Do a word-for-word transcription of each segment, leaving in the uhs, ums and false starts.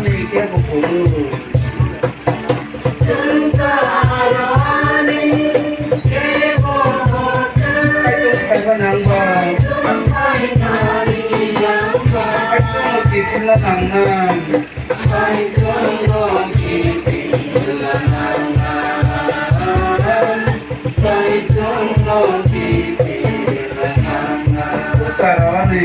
Kebo kubu. Kaitor kaiba nangba. Kaitorno kiphilna nangnai. Swkang rwani.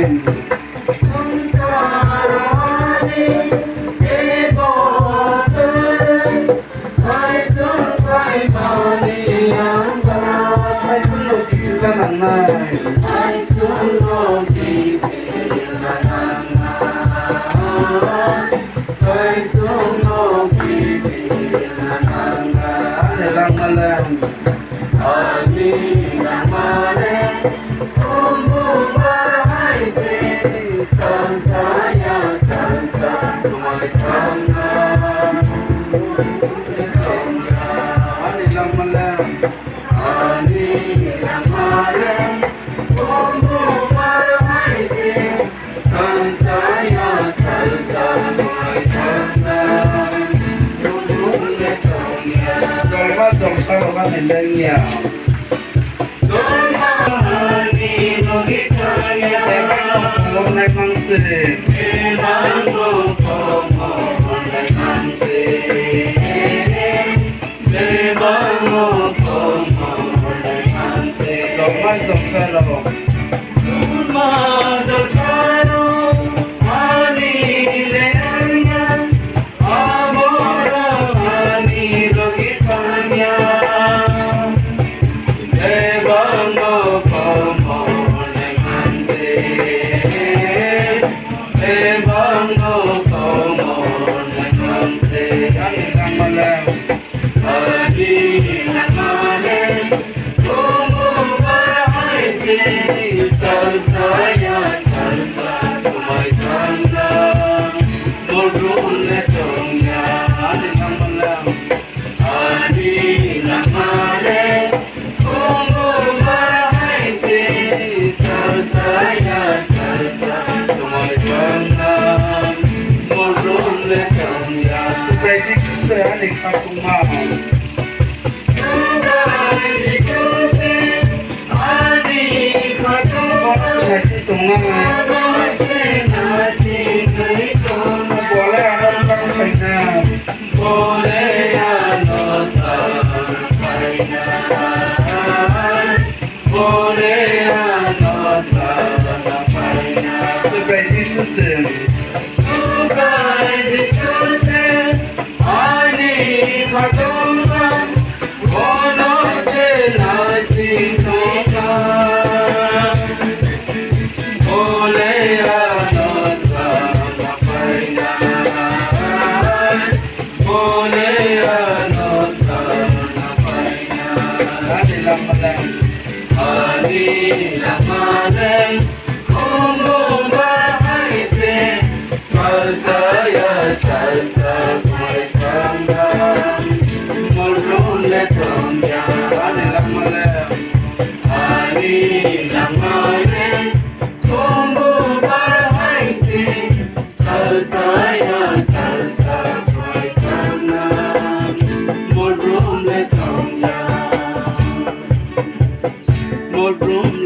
Jolma jolsa rwmani lengya. Tongmani mangse. Bebang no komo le manse. Jokma joksa rok. Jokma joksa rok. Ani le anya. Abo rok ani logi tanya. Bebang no komo le manse. Bebang no komo le manse. Ani nangmale. Ani khatungma. Nasi tongma. Bole ano tang khaina. Bole ano tang khaina. Subscribe, subscribe. Ani khatungma, bono se nasi tongma. Bole ano tang khaina. Bole ano tang khaina. Ani langmale. Ani langmale. Khumbu bahai se. Salsa ya salsa mai tangam. Mulun le tongya. Ani langmale. Ani langmale. Khumbu bahai se. Salsa ya salsa mai tangam. Mulun le tongya. Mulun